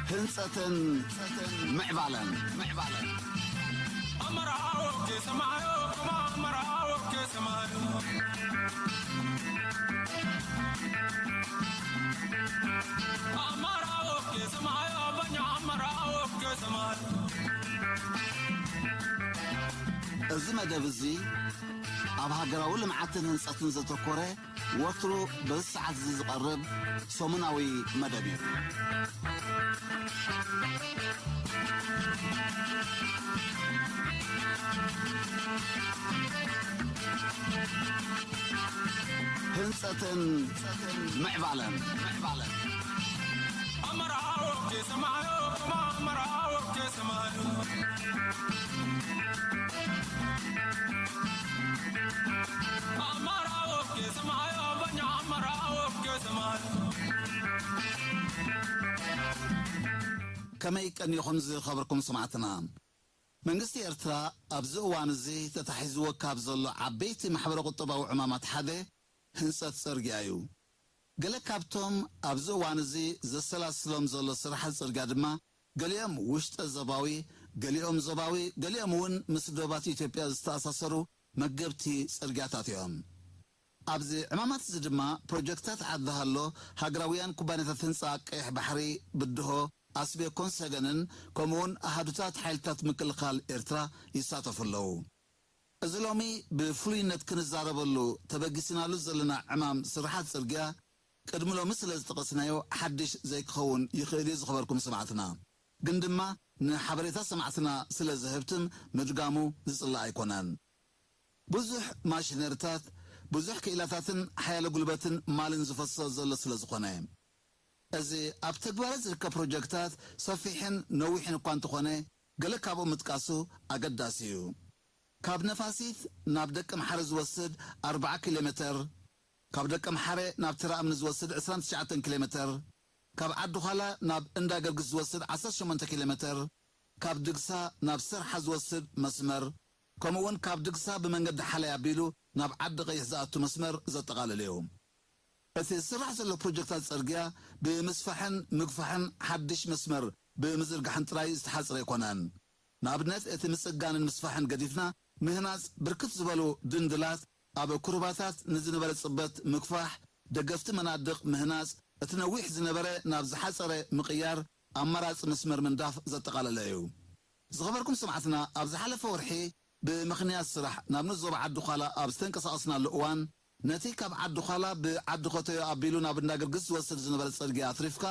ህንጸትን ምዕባለን ምዕባለን ኣመራዎ ከሰማዮ ከማ ኣመራዎ ከሰማዮ ኣመራዎ ከሰማዮ በኛ ኣመራዎ ከሰማዮ እዚ መደብ እዚ ኣብ ሃገራዊ ልምዓትን ህንጸትን ዘተኮረ ወትሩ በዚ ሰዓት እዚ ዝቐርብ ሰሙናዊ መደብ እዩ። ህንጸትን ምዕባለን ምዕባለን ኣመራዎ ከሰማዮ ከማ ኣመራዎ ከሰማዮ ኣመራዎ ከሰማዮ በኛ ኣመራዎ ከሰማዮ ከመይ ቀኒኹም ዝኸበርኩም ሰማዕትና? መንግስቲ ኤርትራ ኣብዚ እዋን እዚ ተታሒዝዎ ካብ ዘሎ ዓበይቲ ማሕበረ ቁጠባዊ ዕማማት ሓደ ህንጸት ጽርግያ እዩ። ገለ ካብቶም ኣብዚ እዋን እዚ ዘሰላስሎም ዘሎ ስራሓት ጽርግያ ድማ ገሊኦም ውሽጠ ዞባዊ፣ ገሊኦም ዞባዊ፣ ገሊኦም እውን ምስ ዶባት ኢትዮጵያ ዝተኣሳሰሩ መገብቲ ጽርግያታት እዮም። ኣብዚ ዕማማት እዚ ድማ ፕሮጀክታት ዓዲ ሃሎ፣ ሃገራውያን ኩባንያታት ህንጻ ቀይሕ ባሕሪ፣ ብድሆ፣ ኣስቤኮን ሰገንን፣ ከምኡውን ኣሃዱታት ሓይልታት ምክልኻል ኤርትራ ይሳተፉ ኣለዉ። እዚ ሎሚ ብፍሉይነት ክንዛረበሉ ተበጊስናሉ ዘለና ዕማም ስራሓት ጽርግያ፣ ቅድሚ ሎሚ ስለ ዝጠቐስናዮ ሓድሽ ዘይክኸውን ይኽእል እዩ፣ ዝኸበርኩም ሰማዕትና። ግን ድማ ንሓበሬታ ሰማዕትና ስለ ዘህብትም ምድጋሙ ዝጽላእ ኣይኮነን። ብዙሕ ማሽነሪታት፣ ብዙሕ ክኢላታትን ሓያለ ጉልበትን ማልን ዝፈስሶ ዘሎ ስለ ዝኾነ፣ እዚ ኣብ ተግባር ዝርከብ ፕሮጀክታት ሰፊሕን ነዊሕን እኳ እንተኾነ፣ ገለ ካብኡ ምጥቃሱ ኣገዳሲ እዩ። ካብ ነፋሲት ናብ ደቀምሓረ ዝወስድ ኣርብዓ ኪሎ ሜተር፣ ካብ ደቀምሓረ ናብ ተራእምኒ ዝወስድ ዕስራን ትሽዓተን ኪሎ ሜተር፣ ካብ ዓዲ ዃላ ናብ እንዳ ገርግስ ዝወስድ ዓሰርተ ሸሞንተ ኪሎ ሜተር፣ ካብ ድግሳ ናብ ሰርሓ ዝወስድ መስመር፣ ከምኡውን ካብ ድግሳ ብመንገዲ ሓለይ ኣቢሉ ናብ ዓዲ ቀይሕ ዝኣቱ መስመር ዘጠቓልል እዩ። እቲ ዝስራሕ ዘሎ ፕሮጀክታት ጽርግያ ብምስፋሕን ምግፋሕን ሓድሽ መስመር ብምዝርጋሕን ጥራይ ዝተሓጽረ ኣይኮነን። ንኣብነት፣ እቲ ምጽጋንን ምስፋሕን ገዲፍና፣ ምህናጽ ብርክት ዝበሉ ድንድላት ኣብ ኩርባታት ንዝነበረ ጽበት ምግፋሕ፣ ደገፍቲ መናድቕ ምህናጽ፣ እቲ ነዊሕ ዝነበረ ናብ ዝሓጸረ ምቕያር፣ ኣማራጺ መስመር ምንዳፍ ዘጠቓለለ እዩ። ዝኸበርኩም ሰማዕትና፣ ኣብ ዝሓለፈ ወርሒ ብምኽንያት ስራሕ ናብ ንዞባ ዓዲ ዃላ ኣብ ዝተንቀሳቐስናሉ እዋን፣ ነቲ ካብ ዓዲ ዃላ ብዓዲ ኮተዮ ኣቢሉ ናብ እንዳ ግርግስ ዝወስድ ዝነበረ ጽርግያ ኣትሪፍካ፣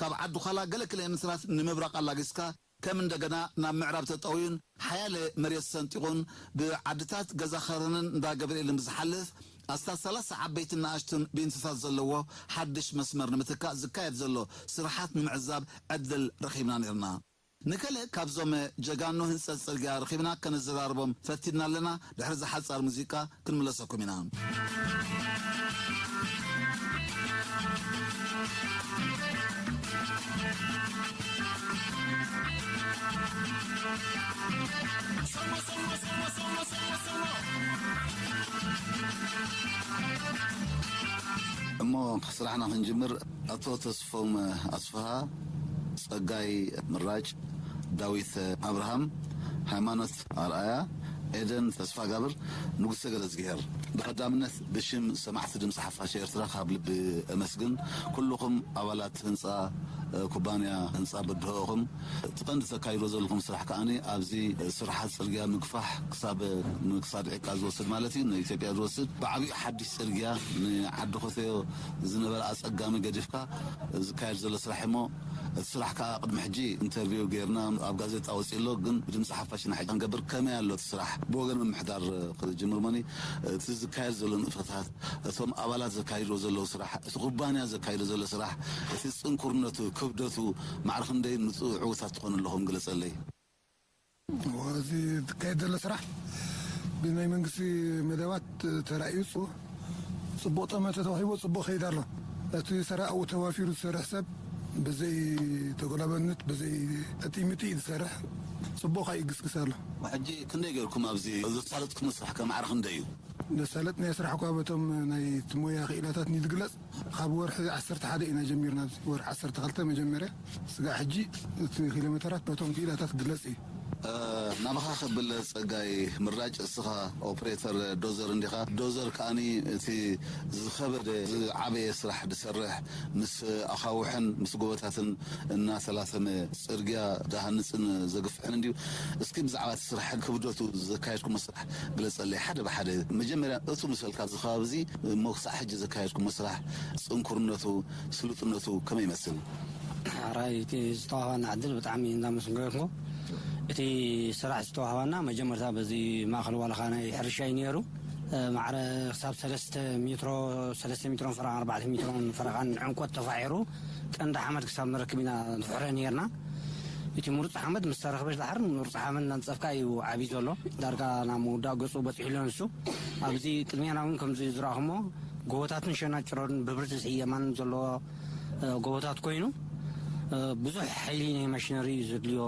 ካብ ዓዲ ዃላ ገለ ኪሎ ሜትራት ንምብራቕ ኣላጊስካ፣ ከም እንደገና ናብ ምዕራብ ተጠውዩን ሓያለ መሬት ሰንጢቑን ብዓድታት ገዛ ኸረንን እንዳ ገብርኤልን ብዝሓልፍ ኣስታት ሰላሳ ዓበይትን ንኣሽቱን ቢንትታት ዘለዎ ሓድሽ መስመር ንምትካእ ዝካየድ ዘሎ ስራሓት ንምዕዛብ ዕድል ረኺብና ነይርና። ንገለ ካብዞም ጀጋኑ ህንጸት ጽርግያ ረኺብና ከነዘራርቦም ፈቲንና ኣለና። ድሕሪ እዚ ሓጻር ሙዚቃ ክንምለሰኩም ኢና። እሞ ስራሕና ክንጅምር፣ ኣቶ ተስፎም ኣስፍሃ፣ ጸጋይ ምራጭ፣ ዳዊት ኣብርሃም፣ ሃይማኖት ኣርኣያ፣ ኤደን ተስፋጋብር፣ ንጉሰ ገለዝግሄር። ብቐዳምነት ብሽም ሰማዕቲ ድምፂ ሓፋሽ ኤርትራ ካብ ልቢ እመስግን። ኩልኹም ኣባላት ህንፃ፣ ኩባንያ ህንፃ በድሆኹም፣ እቲ ቀንዲ ተካይዶ ዘለኹም ስራሕ ከኣኒ ኣብዚ ስርሓት ፅርግያ ምግፋሕ ክሳብ፣ ክሳብ ዒቃ ዝወስድ ማለት እዩ፣ ንኢትዮጵያ ዝወስድ ብዓብዩ ሓድሽ ፅርግያ ንዓዲ ኮተዮ ዝነበረ ኣፀጋሚ ገዲፍካ ዝካየድ ዘሎ ስራሕ እሞ፣ እቲ ስራሕ ከዓ ቅድሚ ሕጂ ኢንተርቪው ጌርና ኣብ ጋዜጣ ወፂኡ ኣሎ፣ ግን ብድምፂ ሓፋሽ ኢና ሕጂ ክንገብር። ከመይ ኣሎ እቲ ስራሕ? ብወገን ምምሕዳር ክጅምር መኒ፣ እቲ ዝካየድ ዘሎ ንጥፈታት፣ እቶም ኣባላት ዘካይድዎ ዘለዉ ስራሕ፣ እቲ ኩባንያ ዘካይዶ ዘሎ ስራሕ፣ እቲ ፅንኩርነቱ፣ ክብደቱ፣ ማዕረ ክንደይ ንፁ ዕውታት ትኾኑ ኣለኹም? ግለፀለይ። እዚ ዝካየድ ዘሎ ስራሕ ብናይ መንግስቲ መደባት ተራእዩ፣ ጽ-፣ ጽቡቕ ጠመተ ተዋሂቦ፣ ጽቡቕ ከይድ ኣሎ። እቲ ስራሕ ኣብኡ ተዋፊሩ ዝሰርሕ ሰብ ብዘይ ተጎላበነት፣ ብዘይ ዕጥይምጥይ እዩ ዝሰርሕ። ጽቡቕ ከኣ ይግስግስ ኣሎ። ሕጂ ክንደይ ጌርኩም ኣብዚ ዘሳለጥኩም ስራሕ ከ ማዕረ ክንደይ እዩ? ዘሳለጥናዮ ስራሕ እኳ በቶም ናይ እቲ ሞያ ክኢላታት ንዝግለጽ፣ ካብ ወርሒ ዓሰርተ ሓደ ኢና ጀሚርና። ኣብዚ ወርሒ ዓሰርተ ክልተ መጀመርያ፣ ስጋዕ ሕጂ እቲ ኪሎ ሜተራት በቶም ክኢላታት ግለጽ እዩ። እ፣ ናባኻ ከብል ጸጋይ ምራጭ፣ እስኻ ኦፕሬተር ዶዘር እንዲኻ። ዶዘር ከኣኒ እቲ ዝኸበደ ዝዓበየ ስራሕ ድሰርሕ፣ ምስ ኣኻውሕን ምስ ጎቦታትን እናተላተመ ጽርግያ ድሃንጽን ዘግፍሕን እንድዩ። እስኪ ብዛዕባ እቲ ስራሕ ክብደቱ ዘካየድኩሞ ስራሕ ግለጸለይ ሓደ ብሓደ። መጀመርያ እቱ ምሰልካ ኣብዚ ከባቢ እዚ እሞ ክሳዕ ሕጂ ዘካየድኩሞ ስራሕ ጽንኩርነቱ፣ ስሉጥነቱ ከመይ ይመስል? ሕራይ እቲ ዝተዋህበና ዕድል ብጣዕሚ እንዳመስገንኩ። እቲ ስራሕ ዝተዋህበና መጀመርታ በዚ ማእኸል ዋላኻ ናይ ሕርሻ እዩ ነይሩ። እ፣ ማዕረ ክሳብ ሰለስተ ሜትሮ፣ ሰለስተ ሜትሮን ፈረቓን ኣርባዕተ ሜትሮን ፈረቓን ዕንቆት ተፋሒሩ ቀንዲ ሓመድ ክሳብ ንረክብ ኢና ንፍሕረ ነይርና። እቲ ምሩፅ ሓመድ ምስ ተረኽበ ድሓር ምሩፅ ሓመድ እናንፀፍካ እዩ ዓብዩ ዘሎ። ዳርጋ ናብ ምውዳእ ገፁ በፂሑ ኣሎ ንሱ። ኣብዚ ቅድሜና እውን ከምዚ ዝረኣኹሞ ጎቦታትን ሸናጭሮን ብብርትስ የማንን ዘለዎ እ፣ ጎቦታት ኮይኑ፣ እ፣ ብዙሕ ሓይሊ ናይ ማሽነሪ እዩ ዘድልዮ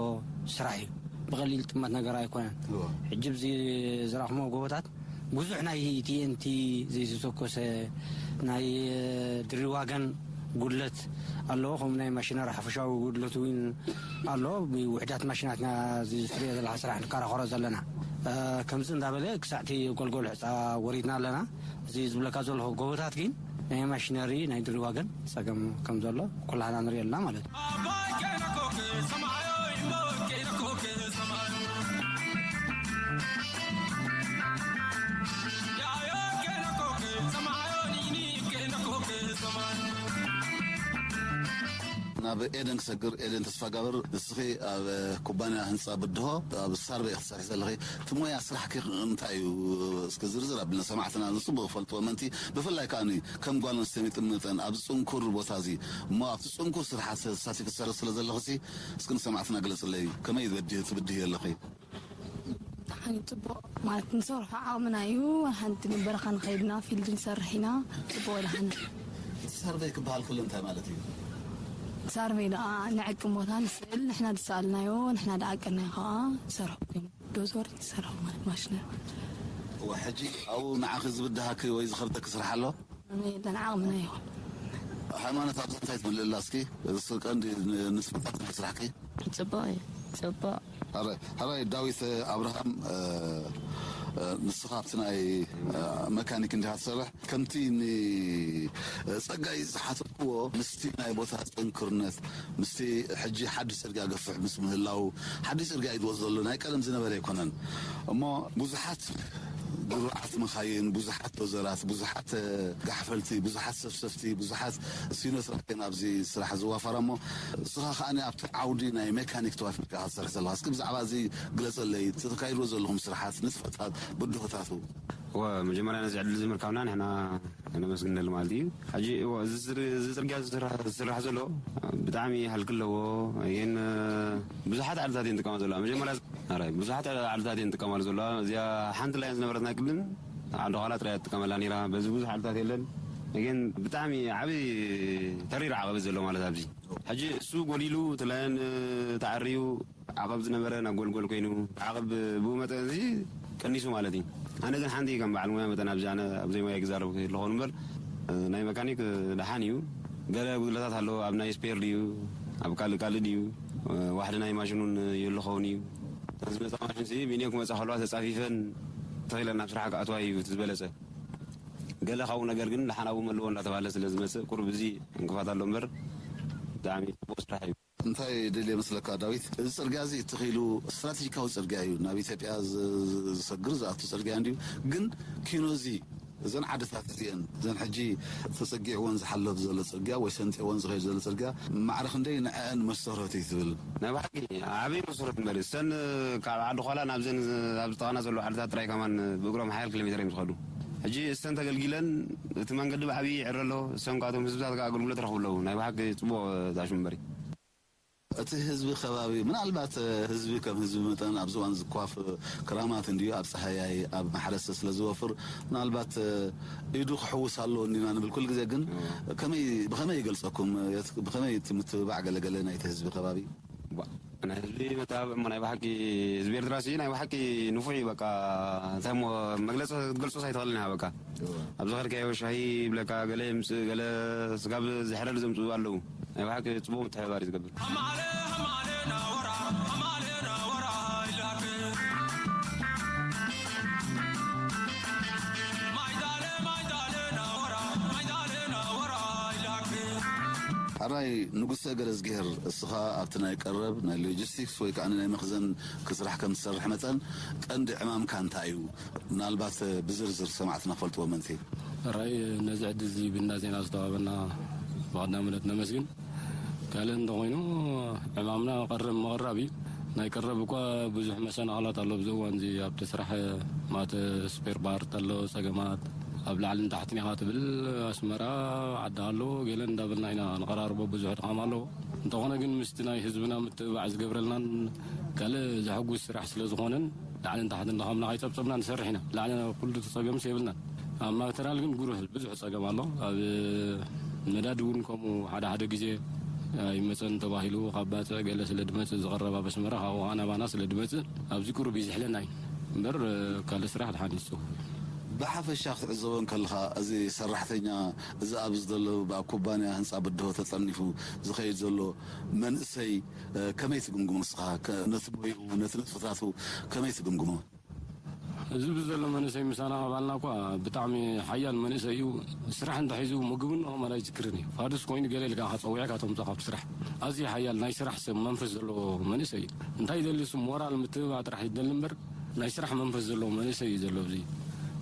ስራሕ እዩ። ብቐሊል ጥመት ነገር ኣይኮነን። እወ። ሕጂ ኣብዚ ዝረኣኹሞ ጎቦታት ብዙሕ ናይ ቲ ኤን ቲ ዘይተተኮሰ፣ ናይ፣ እ፣ ድሪ ዋገን ጉድለት ኣለዎ። ከምኡ ናይ ማሽነሪ ሓፈሻዊ ጉድለት እውን ኣሎ። ብውሕዳት ማሽናትና እዚ ትሪኦ ዘለኻ ስራሕ ንከራኸሮ ዘለና። እ፣ ከምዚ እንዳበለ ክሳዕ እቲ ጎልጎል ሕፃ ወሪድና ኣለና። እዚ ዝብለካ ዘለኹ ጎቦታት ግን ናይ ማሽነሪ፣ ናይ ድሪ ዋገን ጸገም ከም ዘሎ ኩላህና ንሪኦ ኣለና ማለት እዩ። ናብ ኤደን ክሰግር። ኤደን ተስፋጋብር፣ ንስኺ ኣብ ኩባንያ ህንጻ ብድሆ ኣብ ሳርቤ ክትሰርሒ ዘለኺ፣ እቲ ሞያ ስራሕኪ እንታይ እዩ? እስኪ ዝርዝር ኣብልና፣ ሰማዕትና ንጽቡቕ ክፈልጥዎ ምእንቲ፣ ብፍላይ ከኣ ከም ጓል ኣንስተይቲ መጠን ኣብዚ ጽንኩር ቦታ እዚ እሞ ኣብቲ ጽንኩር ስራሓት ተሳቲፊ ትሰርሒ ስለ ዘለኽሲ፣ እስኪ ንሰማዕትና ግለጽለይ፣ ከመይ ትበድሂ፣ ትብድሂ ኣለኺ? ደሓን እዩ፣ ጽቡቕ ማለት ንሰርሖ ዓቕምና እዩ። ሓንቲ በረኻ ንኸይድና ፊልድ ንሰርሕ ኢና። ጽቡቕ እዩ፣ ደሓን እዩ። ሳርቬይ ክበሃል ከሎ እንታይ ማለት እዩ? ሳርቬይ ደኣ ንዕቅን ቦታ ንስእል፣ ንሕና ዝሰኣልናዮ፣ ንሕና ዝዓቀናዮ ከኣ ንሰርሖ ኮይኑ፣ ዶዘር ንሰርሖ ማለት ማሽነሪ። እወ፣ ሕጂ ኣብኡ ንዓኺ ዝብድሃኪ ወይ ዝኸብደኪ ስራሕ ኣሎ? ኣነ የለን፣ ዓቕምና ይኹን። ሃይማኖት፣ ኣብዚ እንታይ ትብሊ ኣላ እስኪ? እሱ ቀንዲ ን-፣ ንጥፈታት ናይ ስራሕኪ። ጽቡቕ እዩ፣ ጽቡቕ። ሕራይ፣ ሕራይ ዳዊት ኣብርሃም፣ እ፣ እ፣ ንስኻ ኣብቲ ናይ፣ እ፣ መካኒክ እንዲኻ ትሰርሕ። ከምቲ ን-፣ እ፣ ጸጋይ ዝሓተትክዎ፣ ምስቲ ናይ ቦታ ጽንኩርነት፣ ምስቲ ሕጂ ሓድሽ ጽርግያ ገፍሕ ምስ ምህላው፣ ሓድሽ ጽርግያ እዩ ዝወጽእ ዘሎ፣ ናይ ቀደም ዝነበረ ኣይኮነን። እሞ ብዙሓት ግሩዓት መኻይን፣ ብዙሓት ዶዘራት፣ ብዙሓት፣ እ፣ ጋሕፈልቲ፣ ብዙሓት ሰፍሰፍቲ፣ ብዙሓት ሲኖትራክን ኣብዚ ስራሕ ዝዋፈራ እሞ፣ ንስኻ ከኣ ኣብቲ ዓውዲ ናይ ሜካኒክ ተዋፊርካ ኢኻ ትሰርሕ ዘለኻ። እስኪ ብዛዕባ እዚ ግለጸለይ፣ እቲ ተካይድዎ ዘለኹም ስራሓት፣ ንጥፈታት፣ ብድሆታቱ። እወ፣ መጀመርያ ነዚ ዕድል እዚ ምርካብና ንሕና ነመስግነሉ ማለት እዩ። ሕጂ፣ እወ፣ እዚ ዝር-፣ እዚ ጽርግያ ዝስራሕ፣ ዝስራሕ ዘሎ ብጣዕሚ ሃልኪ ኣለዎ። ይህን ብዙሓት ዓድታት እየን ጥቀማ ዘለዋ። መጀመርያ፣ ኣራይ፣ ብዙሓት ዓድታት እየን ጥቀማሉ ዘለዋ። እዚኣ ሓንቲ ላይ ዝነበረትና ቅድም ዓዲ ኋላ ጥራይ ትጥቀመላ ነይራ። በዚ ብዙሕ ዓድታት የለን። ግን ብጣዕሚ ዓቢ ተሪር ዓቐበት ዘሎ ማለት ኣብዚ። ሕጂ እሱ ጎዲሉ፣ እቲ ላይን ተዓርዩ፣ ዓቐብ ዝነበረ ናብ ጎልጎል ኮይኑ፣ ዓቐብ ብኡ መጠን እዚ ቀኒሱ ማለት እዩ። ኣነ ግን ሓንቲ ከም በዓል ሞያ መጠን ኣብዚ ኣነ ኣብ ዘይሞያ ክዛረብ ከለኹ እምበር፣ እ፣ ናይ መካኒክ፣ እ፣ ደሓን እዩ። ገለ ጉድለታት ኣለዎ። ኣብ ናይ ስፔር ድዩ፣ ኣብ ካልእ ካልእ ድዩ፣ እ፣ ዋሕዲ ናይ ማሽኑን ይህሉ ኸውን እዩ። እተን ዝመጻ ማሽንሲ ብኔው ክመጻ ከለዋ ተጻፊፈን ተኺለን ናብ ስራሕ ክኣትዋ እዩ እቲ ዝበለጸ። ገለ ካብኡ ነገር ግን ደሓን ኣብኡ መለዎ እንዳተባህለ ስለ ዝመጽእ ቁሩብ እዚ ዕንቅፋት ኣሎ እምበር ብጣዕሚ ጽቡቕ ስራሕ እዩ። እንታይ ደልየ መስለካ ዳዊት፣ እዚ ጽርግያ እዚ እትኺሉ ስትራቴጂካዊ ጽርግያ እዩ። ናብ ኢትዮጵያ ዝ-፣ ዝ-፣ ዝሰግር ዝኣቱ ጽርግያ እንድዩ። ግን ኪኖ እዚ፣ እዘን ዓድታት እዚአን፣ እዘን ሕጂ ተጸጊዕወን ዝሓለፍ ዘሎ ጽርግያ ወይ ሰንጢወን ዝኸይድ ዘሎ ጽርግያ፣ ማዕረ ክንደይ ንዐአን መሰረቱ እዩ ትብል? ናይ ብሓቂ ዓብዪ መሰረት እምበር እዩ። እሰን ካብ ዓዲ ኳላ ናብዘን ኣብ ዝጠቐና ዘሎ ዓድታት ጥራይ ከማን ብእግሮም ሓያል ኪሎ ሜትር እዮም ዝኸዱ። ሕጂ እሰን ተገልጊለን እቲ መንገዲ ብዓብዪ ይዕረ ኣሎ። እሰን ካብቶም ህዝብታት ከኣ ኣገልግሎት ረኽቡ ኣለዉ። ናይ ብሓቂ ጽቡቕ ዳሽን እምበር እዩ። እቲ ህዝቢ ከባቢ፣ ምናልባት ህዝቢ ከም ህዝቢ መጠን ኣብዚ እዋን ዝኳፍ ክራማት እንድዩ፣ ኣብ ጸሃያይ ኣብ ማሕረስ ስለ ዝወፍር፣ ምናልባት ኢዱ ክሕውስ ኣለዎ እንዲና ንብል። ኩሉ ግዜ ግን ከመይ፣ ብኸመይ ይገልጸኩም? ብኸመይ እቲ ምትብባዕ ገለገለ ናይቲ ህዝቢ ከባቢ? ባ-፣ ናይ ህዝቢ መተባብዒ እሞ ናይ ብሓቂ ህዝቢ ኤርትራ ሲ ናይ ብሓቂ ንፉዕ እዩ። በቃ እንታይ እሞ መግለጺ ክትገልጾስ ኣይትኽእልን ኢኻ። በቃ ኣብዚ ከድካዮ ሻሂ ይብለካ፣ ገለ የምጽእ፣ ገለ ስጋብ ዝሕረድ ዘምጽኡ ኣለዉ። ናይ ብሓቂ ጽቡቕ ምትሕብባር እዩ ዝገብር። ሕራይ ንጉሰ ገረዝግሄር፣ እስኻ ኣብቲ ናይ ቀረብ ናይ ሎጂስቲክስ ወይ ከዓ ናይ መኽዘን ስራሕ ከም ትሰርሕ መጠን፣ ቀንዲ ዕማምካ እንታይ እዩ? ምናልባት ብዝርዝር ሰማዕትና ክፈልጥዎ ምእንቲ። ሕራይ ነዚ ዕድል እዚ ብእንዳ ዜና ዝተዋህበና ብቐዳምነት ነመስግን። ካልእ እንተኾይኑ፣ ዕማምና ቀረብ ምቕራብ እዩ። ናይ ቀረብ እኳ ብዙሕ መሰናኽላት ኣሎ። ኣብዚ እዋን እዚ ኣብቲ ስራሕ ማተ ስፔር ፓርት ኣሎ፣ ጸገማት ኣብ ላዕልን ታሕትን ኢኻ ትብል። ኣስመራ ዓዲ ኣሎ ገለ እንዳበልና ኢና ንቐራርቦ፣ ብዙሕ ድኻም ኣለዎ። እንተኾነ ግን ምስቲ ናይ ህዝብና ምትብባዕ ዝገብረልናን ካልእ ዘሐጉስ ስራሕ ስለ ዝኾነን ላዕልን ታሕትን ድኻምና ከይጸብጸብና ንሰርሕ ኢና። ላዕሊ ኩሉ ጸገምስ የብልናን። ኣብ ማተርያል ግን ጉሩህ ብዙሕ ጸገም ኣሎ። ኣብ ነዳዲ እውን ከምኡ ሓደ ሓደ ግዜ ኣይመጸን ተባሂሉ ካብ ባጽዕ ገለ ስለ ድመጽእ ዝቐረብ ኣብ ኣስመራ ካብኡ ኸዓ ናባና ስለ ድመጽእ ኣብዚ ቁሩብ ይዝሕለና እዩ እምበር ካልእ ስራሕ ድሓን እዩ ዝጸው። ብሓፈሻ ክትዕዘቦ እንከለኻ፣ እዚ ሰራሕተኛ፣ እዚ ኣብዚ ዘሎ ኣብ ኩባንያ ህንጻ ብድሆ ተጠርኒፉ ዝኸይድ ዘሎ መንእሰይ፣ እ፣ ከመይ ትግምግሞ ንስኻ? ከ-፣ ነቲ ሞይኡ፣ ነቲ ንጥፈታቱ ከመይ ትግምግሞ? እዚ ብዘሎ መንእሰይ ምሳና ኣባልና እኳ ብጣዕሚ ሓያል መንእሰይ እዩ። ስራሕ እንተሒዙ ምግቡ እንሆ ማለት ኣይዝክርን እዩ። ፋዱስ ኮይኑ ገለ ኢልካ ከጸዊዕካ ተምጽኦ ካብቲ ስራሕ። ኣዝዩ ሓያል ናይ ስራሕ ሰብ መንፈስ ዘለዎ መንእሰይ እዩ። እንታይ ይደሊ እሱ ሞራል ምትብባዕ ጥራሕ ይደሊ እምበር ናይ ስራሕ መንፈስ ዘለዎ መንእሰይ እዩ ዘሎ ኣብዚ።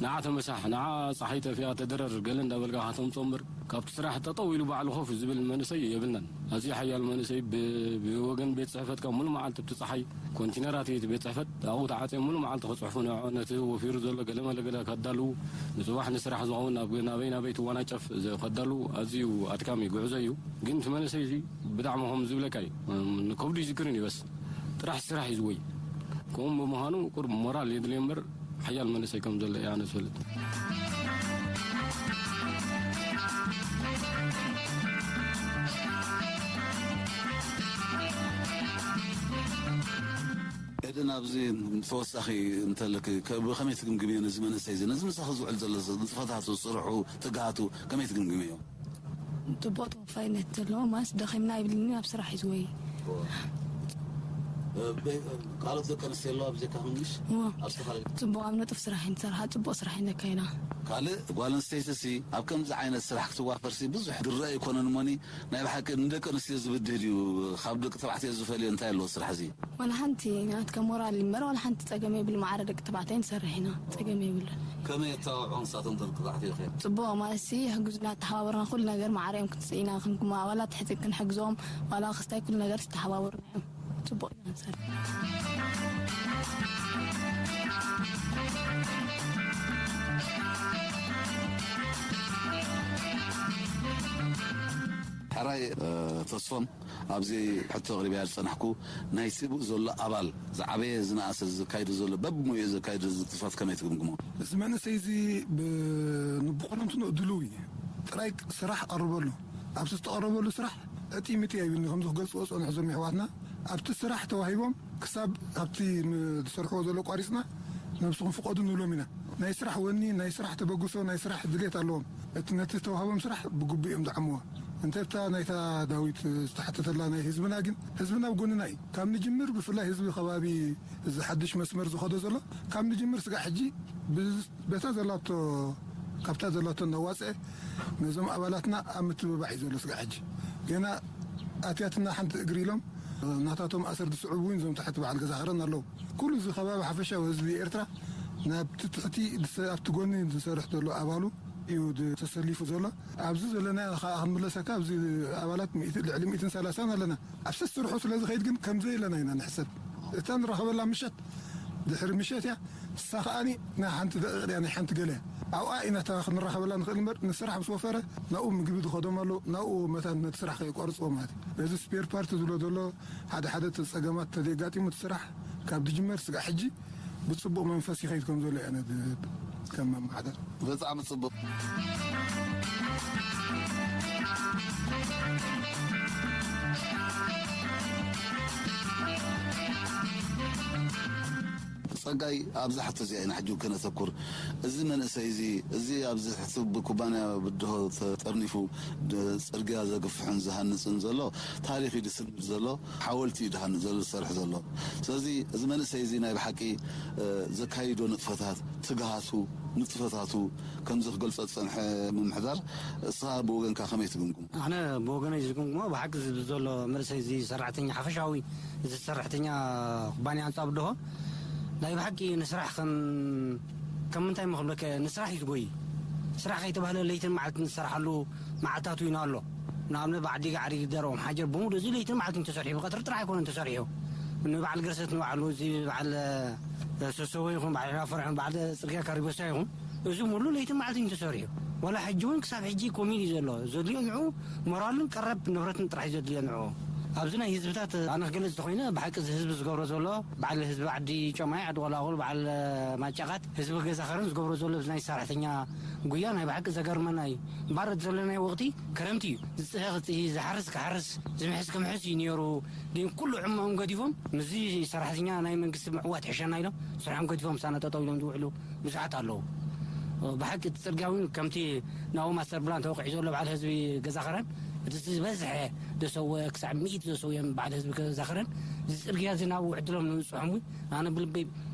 ንዓ ተመሳሕ፣ ንዓ ጸሓይ ተፊኣ ተደረር ገለ እንዳበልካ ከተምጽኦ እምበር ካብቲ ስራሕ ጠጠው ኢሉ ባዕሉ ኮፍ ዝብል መንእሰይ የብልናን። ኣዝዩ ሓያል መንእሰይ ብ-፣ ብወገን ቤት ጽሕፈት ካብ ሙሉ መዓልቲ ኣብቲ ጸሓይ ኮንቲነራት እዩ እቲ ቤት ጽሕፈት ኣብኡ ተዓጽዮም ሙሉ መዓልቲ ክጽሕፉ ንዕኦ ነቲ ወፊሩ ዘሎ ገለ መለ ገለ ከዳልዉ ንጽባሕ ንስራሕ ዝኸውን ናብ ናበይ ናበይ ትወናጨፍ ዘ-፣ ከዳልዉ ኣዝዩ ኣድካሚ ጉዕዞ እዩ። ግን እቲ መንእሰይ እዚ ብጣዕሚ ከም ዝብለካ እዩ። እም፣ ንከብዱ ይዝክርን እዩ በስ። ጥራሕ ስራሕ እዩ ዝወይ። ከምኡ ብምዃኑ ቁሩብ ሞራል የድልዮ እምበር ሓያል መንእሰይ ከም ዘሎ እየ ኣነ ዝፈልጥ። ኤደን፣ ኣብዚ ተወሳኺ እንተለኪ፣ ከ-፣ ብኸመይ ትግምግምዮ ነዚ መንእሰይ እዚ? ነዚ ምሳኺ ዝውዕል ዘሎ ንጥፈታቱ፣ ስርሑ፣ ትግሃቱ ከመይ ትግምግምዮ? ጽቡቕ ተወፋይነት ዘለዎ ማለት ደኺምና ይብልኒ ኣብ ስራሕ እዩ ዝወይ። እ፣ በ-፣ ካልኦት ደቂ ኣንስትዮ ኣለዋ ብጀካ ክንሽ? እዎ። ኣብ ዝተፈላለዩ ጽቡቕ ኣብ ንጡፍ ስራሕ እየን ዝሰርሓ፣ ጽቡቕ ስራሕ እየን ዘካይዳ። ካልእ ጓል ኣንስተይቲ ሲ ኣብ ከምዚ ዓይነት ስራሕ ክትዋፈር ሲ ብዙሕ ዝረአ ኣይኮነን እሞኒ፣ ናይ ብሓቂ ንደቂ ኣንስትዮ ዝብድህ ድዩ? ካብ ደቂ ተባዕትዮ ዝፈልዮ እንታይ ኣለዎ ስራሕ እዚ? ዋላ ሓንቲ ናትካ ሞራል እምበር ዋላ ሓንቲ ጸገም የብሉ። ማዕረ ደቂ ተባዕትዮ ንሰርሕ ኢና፣ ጸገም የብሉን። ከመይ የተባብዑ ንሳቶም ደቂ ተባዕትዮ ከ? ጽቡቕ ማለት ሲ ይሕግዙና፣ ተሓባበርና ኩሉ ነገር ማዕረ እዮም ክንስ-፣ ኢና ክንኩም ኣባላት ትሕቲ ክንሕግዞም ዋላ ክስታይ ኩሉ ነገር ዝተሓባበሩና እዮም። ጽቡቕ ኢና ንሰርሕ። ሕራይ፣ እ፣ ተስፎም፣ ኣብዚ ሕቶ ኣቕሪበያ ዝጸናሕኩ፣ ናይ ስቡእ ዘሎ ኣባል፣ ዝዓበየ ዝነኣሰ ዘካይዶ ዘሎ፣ በብሞይኡ ዘካይዶ ዘሎ ንጥፈታት ከመይ ትግምግሞ? እዚ መንእሰይ እዚ ብ-፣ ንብቑልንትኑ ድሉው እዩ። ጥራይ ስራሕ ቀርበሉ። ኣብዚ ዝተቐረበሉ ስራሕ እጢ ምጢ ኣይብልኒ፣ ከምዚ ክገልጽዎ ጸንሑ እዞም የሕዋትና። ኣብቲ ስራሕ ተዋሂቦም ክሳብ ኣብቲ ን-፣ ዝሰርሕዎ ዘሎ ቋሪጽና ነብስኹም ፍቐዱ ንብሎም ኢና። ናይ ስራሕ ወኒ፣ ናይ ስራሕ ተበግሶ፣ ናይ ስራሕ ድሌት ኣለዎም። እቲ ነቲ ዝተዋህቦም ስራሕ ብግቡእ እዮም ዝዓምዎ። እንተ እታ ናይታ ዳዊት ዝተሓተተላ ናይ ህዝብና ግን፣ ህዝብና ኣብ ጎንና እዩ። ካብ ንጅምር ብፍላይ ህዝቢ ከባቢ እዚ ሓድሽ መስመር ዝኸዶ ዘሎ፣ ካብ ንጅምር ስጋዕ ሕጂ ብ-፣ በታ ዘላቶ፣ ካብታ ዘላቶ እናዋፅአ ነዞም ኣባላትና ኣብ ምትብባዕ እዩ ዘሎ ስጋዕ ሕጂ። ገና ኣትያትና ሓንቲ እግሪ ኢሎም ናታቶም ኣሰር ዝስዕቡ እውን እዞም ታሕቲ በዓል ገዛ ኸረን ኣለዉ። ኩሉ እዚ ከባቢ ሓፈሻዊ ህዝቢ ኤርትራ ናብቲ ትሕቲ ዝሰ-፣ ኣብቲ ጎኒ ዝሰርሕ ዘሎ ኣባሉ እዩ ድ-፣ ተሰሊፉ ዘሎ። ኣብዚ ዘለና ኸዓ ክንምለሰካ፣ ኣብዚ ኣባላት ሚእቲ፣ ልዕሊ ሚእትን ሰላሳን ኣለና። ኣብ ሰስርሑ ስለ ዝኸይድ ግን ከምዘይ ኣለና ኢና ንሕሰብ። እታ ንረኸበላ ምሸት ድሕሪ ምሸት እያ። ንሳ ኸዓኒ ናይ ሓንቲ ደቂቕ ድያ፣ ናይ ሓንቲ ገለ እያ። ኣብኣ ኢና እታ ክንራኸበላ ንኽእል እምበር፣ ንስራሕ ምስ ወፈረ ናብኡ ምግቢ ዝኸዶም ኣሎ፣ ናብኡ መታን ነቲ ስራሕ ከየቋርፅዎ ማለት እዩ። ነዚ ስፔር ፓርት ዝብሎ ዘሎ ሓደ ሓደ እቲ ፀገማት ተዘየጋጢሙ እቲ ስራሕ ካብ ዝጅመር ስጋዕ ሕጂ ብፅቡቕ መንፈስ ይኸይድ ከም ዘሎ እየ ነዚ ከም መማሕደር። ብጣዕሚ ጽቡቕ። ጸጋይ፣ ኣብዛ ሕቶ እዚኣ ኢና ሕጂ ከነተኩር። እዚ መንእሰይ እዚ፣ እዚ ኣብዚ ትሕቲ ብኩባንያ ብድሆ ተጠርኒፉ ድ-፣ ጽርግያ ዘግፍሕን ዝሃንጽን ዘሎ፣ ታሪኽ እዩ ዝስንድ ዘሎ፣ ሓወልቲ እዩ ዝሃንጽ ዘሎ፣ ዝሰርሕ ዘሎ። ስለዚ እዚ መንእሰይ እዚ ናይ ብሓቂ፣ እ፣ ዘካይዶ ንጥፈታት፣ ትግሃቱ፣ ንጥፈታቱ ከምዚ ክገልጾ ዝጸንሐ ምምሕዳር፣ እስኻ ብወገንካ ከመይ ትግምግሞ? ኣነ ብወገነይ ዝግምግሞ፣ ብሓቂ እዚ ዘሎ መንእሰይ እዚ ሰራሕተኛ ሓፈሻዊ፣ እዚ ሰራሕተኛ ኩባንያ ኣንጻብ ደሆ፣ ናይ ብሓቂ ንስራሕ ከም፣ ከም ምንታይ ምኽብለከ፣ ንስራሕ እዩ ዝጎይ። ስራሕ ከይተባህለ ለይትን መዓልትን ዝሰርሓሉ መዓልታት እውን ኣሎ። ንኣብነት ብዓዲ ጋዕሪ፣ ደርኦም ሓጀር፣ ብሙሉ እዚ ለይትን መዓልትን ተሰሪሑ፣ ብቐትሪ ጥራሕ ኣይኮነን ተሰሪሑ። ንበዓል ገርሰት ንባዕሉ፣ እዚ በዓል፣ እ፣ ሰሰቦ ይኹን፣ በዓል ፍርሕን፣ በዓል ጽርግያ ካሪቦሳ ይኹን፣ እዚ ሙሉ ለይትን መዓልትን እዩ ተሰሪሑ። ዋላ ሕጂ እውን ክሳብ ሕጂ ኮሚል እዩ ዘሎ። ዘድልዮ ንዑ ሞራልን ቀረብ ንብረትን ጥራሕ እዩ ዘድልዮ ንዑ። ኣብዚ ናይ ህዝብታት ኣነ ክገልጽ እንተኾይነ፣ ብሓቂ እዚ ህዝቢ ዝገብሮ ዘሎ፣ በዓል ህዝቢ ዓዲ ጮማይ፣ ዓዲ ቆላቑል፣ በዓል ማጫቓት፣ ህዝቢ ገዛ ኸረን ዝገብሮ ዘሎ፣ እዚ ናይ ሰራሕተኛ ጉያ ናይ ብሓቂ ዘገርመና እዩ። እምበኣር እቲ ዘለናዮ ወቕቲ ክረምቲ እዩ። ዝጽሀ ክጽሂ፣ ዝሓርስ ክሓርስ፣ ዝምሕስ ክምሕስ እዩ ነይሩ። ግን ኩሉ ዕማኦም ገዲፎም፣ ምስዚ ሰራሕተኛ ናይ መንግስቲ ምዕዋት ይሕሸና ኢሎም፣ ስርሖም ገዲፎም፣ ሳና ጠጠው ኢሎም ዝውዕሉ ብዙሓት ኣለዉ። ብሓቂ እቲ ጽርግያ እውን ከምቲ ናብኡ ማስተር ፕላን ተወቂዑ ዘሎ በዓል ህዝቢ ገዛ ኸረን፣ እቲ ዝበዝሐ ዘሰወ፣ ክሳዕ ሚእቲ ዘሰውዮም በዓል ህዝቢ ገዛ ኸረን፣ እዚ ጽርግያ እዚ ናብኡ ዕድሎም ንምብጽሖም እውን ኣነ ብልበይ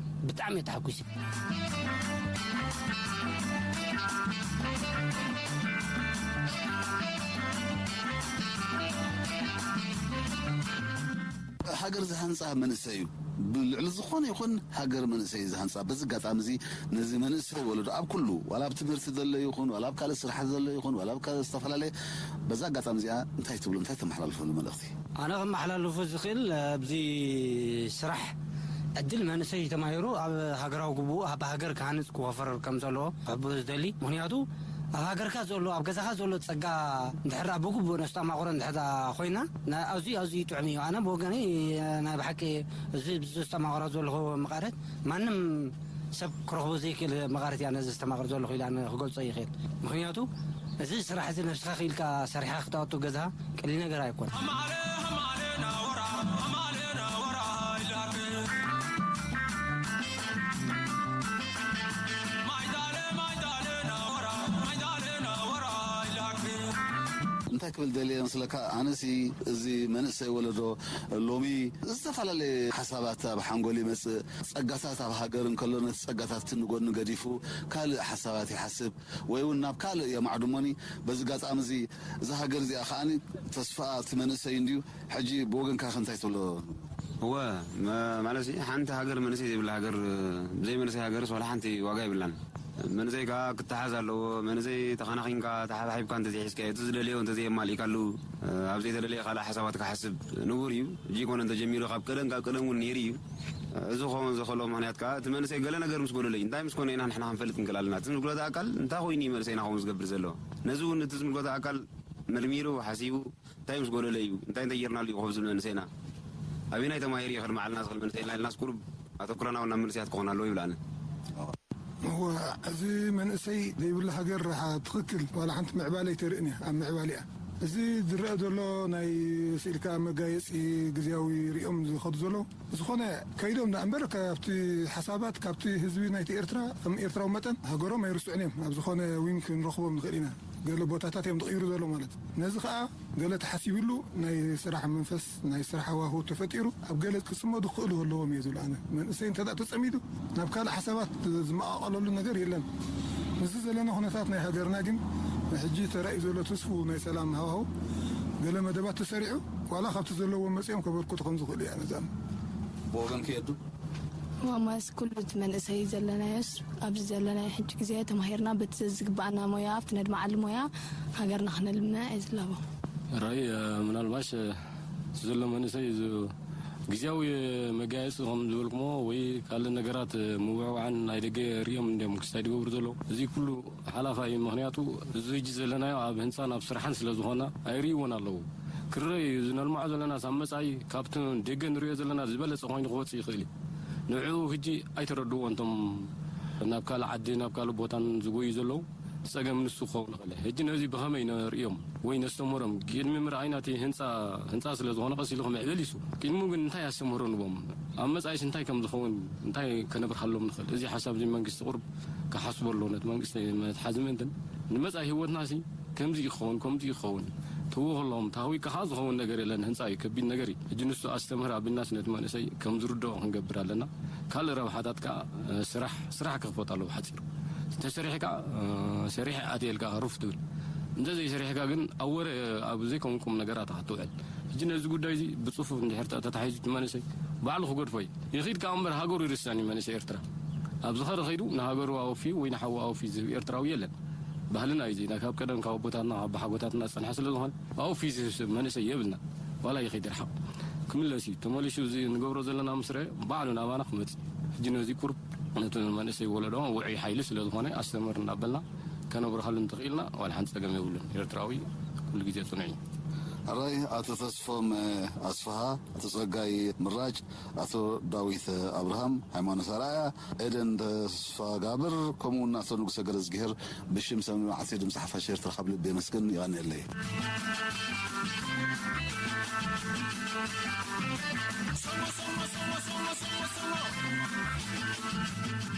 ብጣዕሚ እየ ተሓጒሰ። ሃገር ዝሃንጻ መንእሰይ እዩ። ብልዕሊ ዝኾነ ይኹን ሃገር መንእሰይ እዩ ዝሃንጻ። በዚ ኣጋጣሚ እዚ ነዚ መንእሰይ ወለዶ ኣብ ኩሉ፣ ዋላ ኣብ ትምህርቲ ዘሎ ይኹን፣ ዋላ ኣብ ካልእ ስራሕ ዘሎ ይኹን፣ ዋላ ኣብ ካልእ ዝተፈላለየ፣ በዛ ኣጋጣሚ እዚኣ እንታይ ትብሉ፣ እንታይ ተመሓላልፈሉ መልእኽቲ? ኣነ ከመሓላልፎ ዝኽእል፣ ኣብዚ ስራሕ ዕድል መንእሰይ ተማሂሩ ኣብ ሃገራዊ ግቡኡ፣ ኣብ ሃገር ክሃንጽ ክወፈር ከም ዘለዎ ክሕብሮ ዝደሊ። ምኽንያቱ ኣብ ሃገርካ ዘሎ፣ ኣብ ገዛኻ ዘሎ ጸጋ እንድሕር ደኣ ብግቡእ ነስተማቕሮ እንድሕር ደኣ ኮይና፣ ና-፣ ኣዝዩ፣ ኣዝዩ ጥዑም እዩ። ኣነ ብወገነይ ናይ ብሓቂ እዚ ዘስተማቕሮ ዘለኹ መቐረት ማንም ሰብ ክረኽቦ ዘይክእል መቐረት እያ ነዚ ዘስተማቕር ዘለኹ ኢለ ኣነ ክገልጾ ይኽእል። ምኽንያቱ እዚ ስራሕ እዚ ነብስኻ ክኢልካ ሰሪሕኻ ክተእቱ ገዛኻ ቀሊል ነገር ኣይኮነን። እንታይ ክብል ደልየ መስለካ? ኣነሲ እዚ መንእሰይ ወለዶ ሎሚ ዝተፈላለየ ሓሳባት ኣብ ሓንጎል ይመጽእ። ጸጋታት ኣብ ሃገር እንከሎ ነቲ ጸጋታት እቲ ንጎኒ ገዲፉ ካልእ ሓሳባት ይሓስብ ወይ እውን ናብ ካልእ የማዕድሞኒ። በዚ ኣጋጣሚ እዚ እዛ ሃገር እዚኣ ከኣ ተስፋ እቲ መንእሰይ እንድዩ። ሕጂ ብወገንካ ከ እንታይ ትብሎ? እወ፣ መ-፣ ማለት ሓንቲ ሃገር መንእሰይ ዘይብላ ሃገር፣ ብዘይ መንእሰይ ሃገርስ ዋላ ሓንቲ ዋጋ የብላን። መንእሰይ ከኣ ክተሓዝ ኣለዎ። መንእሰይ ተኸናኺንካ፣ ተሓባሒብካ እንተዘይሒዝካዮ፣ እቲ ዝደለዮ እንተዘየማሊእካሉ፣ ኣብ ዘይተደለየ ካልእ ሓሳባት ክሓስብ ንቡር እዩ። ሕጂ ይኮነ እንተጀሚሩ፣ ካብ ቀደም፣ ካብ ቀደም እውን ነይሩ እዩ። እዚ ክኸውን ዝኽእሎ ምኽንያት ከኣ፣ እቲ መንእሰይ ገለ ነገር ምስ ጎደሎ እዩ። እንታይ ምስ ኮነ ኢና ንሕና ክንፈልጥ ንክእል ኣለና? እቲ ዝምልከቶ ኣካል እንታይ ኮይኑ እዩ መንእሰይና ከምኡ ዝገብር ዘሎ? ነዚ እውን እቲ ዝምልከቶ ኣካል መርሚሩ፣ ሓሲቡ፣ እንታይ ምስ ጎደለ እዩ? እንታይ እንተጌርናሉ እዩ ኮፍ ዝብል መንእሰይና? ኣበየናይ ተማሂሩ እዩ ከድምዓልና ዝኽእል መንእሰይና ኢልናስ ቁሩብ ኣተኩሮና እውን ናብ መንእሰያት ክኾን ኣለዎ ይብል ኣነ። እወ፣ እዚ መንእሰይ ዘይብሉ ሃገር ረሓ ትኽክል፣ ዋላ ሓንቲ ምዕባለ ኣይተርእን እያ፣ ኣብ ምዕባለ እያ። እዚ ዝረአ ዘሎ ናይ ስኢልካ መጋየፂ ግዝያዊ ሪኦም ዝኸዱ ዘለዉ፣ ዝኾነ ከይዶም ደኣ እምበር ካብቲ ሓሳባት፣ ካብቲ ህዝቢ ናይቲ ኤርትራ፣ ከም ኤርትራዊ መጠን ሃገሮም ኣይርስዑን እዮም። ኣብ ዝኾነ ዊንግ ክንረኽቦም ንኽእል ኢና። ገለ ቦታታት እዮም ዝቕይሩ ዘሎ ማለት እዩ። ነዚ ኸኣ ገለ ተሓሲብሉ ናይ ስራሕ መንፈስ፣ ናይ ስራሕ ሃዋህው ተፈጢሩ ኣብ ገለ ክጽመዱ ክኽእሉ ኣለዎም እየ ዝብል ኣነ። መንእሰይ እንተ ደኣ ተጸሚዱ ናብ ካልእ ሓሳባት ዝመቓቐለሉ ነገር የለን። ምስዚ ዘለና ኩነታት ናይ ሃገርና ግን ሕጂ ተራእዩ ዘሎ ትስፉው ናይ ሰላም ሃዋህው ገለ መደባት ተሰሪዑ ዋላ ካብቲ ዘለዎም መጺኦም ከበርክቱ ከም ዝኽእሉ እየ ኣነ ዝኣምን። ብወገንኪ የዱ? ማማስ ኩሉ እቲ መንእሰይ ዘለናዮስ ኣብዚ ዘለናዮ ሕጂ ግዜ ተማሂርና በቲ ዝግባኣና ሞያ ኣብቲ ነድምዓሉ ሞያ ሃገርና ክነልምዕ እየ ዝላቦ። ራእይ፣ እ፣ ምናልባሽ፣ እ፣ እቲ ዘሎ መንእሰይ እዚ ግዜያዊ መጋየፂ ከም ዝበልኩሞ ወይ ካልእ ነገራት ምውዕዋዕን ናይ ደገ ሪኦም እንዲም ክስታይ ዝገብሩ ዘለዉ። እዚ ኩሉ ሓላፋ እዩ። ምኽንያቱ እዚ ሕጂ ዘለናዮ ኣብ ህንፃን ኣብ ስራሕን ስለ ዝኾና ኣይርእይዎን ኣለዉ። ክረይ እዩ። እዚ ነልምዖ ዘለና ኣብ መጻኢ ካብቲ ደገ ንሪኦ ዘለና ዝበለጸ ኮይኑ ክወጽእ ይኽእል እዩ። ንዕኡ ሕጂ ኣይተረድእዎ እንቶም ናብ ካልእ ዓዲ ናብ ካልእ ቦታን ዝጎዩ ዘለዉ። ጸገም ንሱ ክኸውን ይኽእል። ሕጂ ነዚ ብኸመይ ነርእዮም ወይ ነስተምሮም? ቅድሚ ምርኣይና እቲ ህንጻ፣ ህንጻ ስለ ዝኾነ ቀስ ኢሉ ክምዕብል ይሱ። ቅድሚኡ ግን እንታይ ኣስተምህሮ ንቦም? ኣብ መጻኢስ እንታይ ከም ዝኸውን፣ እንታይ ከነብርሃሎም ንኽእል? እዚ ሓሳብ እዚ መንግስቲ ቁርብ ክሓስቦ ኣለዎ። ነቲ መንግስቲ መትሓዚ ምእንትን ንመጻኢ ህይወትናሲ ከምዚ ይኸውን፣ ከምዚ ይኸውን። ተወ ከለዎም ታህዊካ ዝኸውን ነገር የለን። ህንጻ እዩ፣ ከቢድ ነገር እዩ። ሕጂ ንሱ ኣስተምህር ኣቢልናስ ነቲ መንእሰይ ከም ዝርድኦ ክንገብር ኣለና። ካልእ ረብሓታት ከኣ፣ እ፣ ስራሕ፣ ስራሕ ክኽፈት ኣለዎ ብሓጺሩ። እንተ ሰሪሕካ፣ እ፣ ሰሪሐ ኣትየ ኢልካ ሩፍ ትብል። እንተ ዘይሰሪሕካ ግን ኣብ ወረ፣ ኣብ ዘይከውን ቁም ነገራት ኢኻ ትውዕል። ሕጂ ነዚ ጉዳይ እዚ ብጽፉፍ እንድሕር ተ-፣ ተታሒዙ እቲ መንእሰይ ባዕሉ ክገድፎ እዩ። ይኺድ ከኣ እምበር ሃገሩ ይርስዕን እዩ መንእሰይ ኤርትራ። ኣብ ዝኸደ ኸይዱ ንሃገሩ ኣወፍዩ ወይ ንሓዉ ኣወፍዩ ዝህብ ኤርትራዊ የለን። ባህልና እዩ እዚ። ናይ ካብ ቀደም ካብ ኣቦታትና፣ ካብ ኣቦሓጎታትና ዝጸንሐ ስለ ዝኾነ፣ ኣወፍዩ ዝህብ ሰብ መንእሰይ የብልና። ዋላ ይኸይድ ርሓቕ። ክምለስ እዩ። ተመሊሱ እዚ ንገብሮ ዘለና ምስረ ባዕሉ ናባና ክመጽእ። ሕጂ ነዚ ቁርብ ነቲ መንእሰይ ወለዶ ውዑይ ሓይሊ ስለ ዝኾነ ኣስተምህር እናበልና ከነብርሃሉ እንተኽኢልና ዋላ ሓንቲ ጸገም የብሉን። ኤርትራዊ ኩሉ ግዜ ጽኑዕ እዩ። ሕራይ ኣቶ ተስፎም ኣስፍሃ፣ ኣቶ ጸጋይ ምራጭ፣ ኣቶ ዳዊት ኣብርሃም፣ ሃይማኖት ኣርኣያ፣ ኤደን ተስፋጋብር፣ ከምኡ እውን ኣቶ ንጉሰ ገረዝግሄር ብሽም ሰብ ንባዕልቲ ድምፂ ሓፋሽ ኤርትራ ካብ ልቢ የመስግን። የቐንየለይ።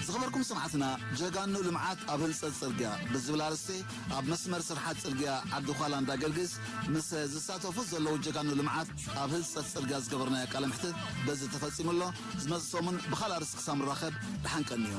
ዝኸበርኩም ሰማዕትና፣ ጀጋኑ ልምዓት ኣብ ህንፀት ፅርግያ ብዝብል ኣርእስቲ ኣብ መስመር ስርሓት ፅርግያ ዓዲ ዃላ እንዳገልግስ ምስ ዝሳተፉ ዘለዉ ጀጋኑ ልምዓት ኣብ ህንፀት ፅርግያ ዝገበርናዮ ቃለ ምሕትት በዚ ተፈፂሙ ኣሎ። ዝመፅእ ሰሙን ብኻልእ ኣርእስቲ ክሳብ ንራኸብ ደሓን ቀንዩ።